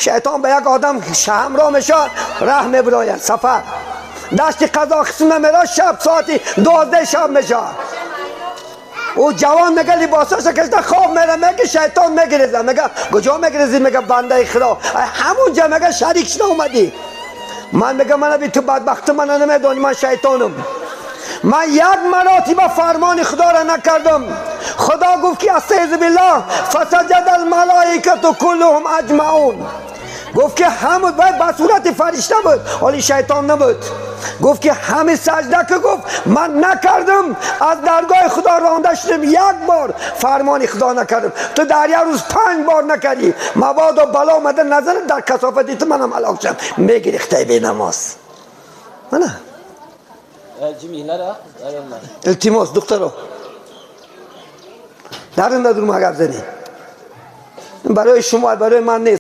Шайтон ба як одам ҳамроҳ мешавад, раҳ мебирояд, сафар дашти Қазоқистон мерад, шаб соати 12 шаб мешавад. Ӯ ҷавон мега, либосаша кашида хоб мера, мега, шайтон мегиреза, мега: «Куҷо мегирезӣ?» Мега: «Бандаи Худо, ҳамунҷа, мега, шарик шуда омадӣ». Ман мега, мана би, ту бадбахту мана намедонӣ, ман шайтонам, ман як маротиба фармони Худоро накардам. Худо гуфт ки استعذ بالله فسجد الملائكة كلهم أجمعون. Гуфт ки ҳамун вай ба сурати фаришта буд, ҳоли шайтон набуд. Гуфт ки ҳами саҷда ки, гуфт, ман накардам, аз даргоҳи Худо ронда шудем. Як бор фармони Худо накардам, ту дар як рӯз панҷ бор накардӣ. Мабодо бало омада назанад дар касофати ту, манам ҳалок шам. Мегирихтай бенамоз мана. Илтимос, духтаро, даринда дурма гап занед, барои шумо, барои ман нест.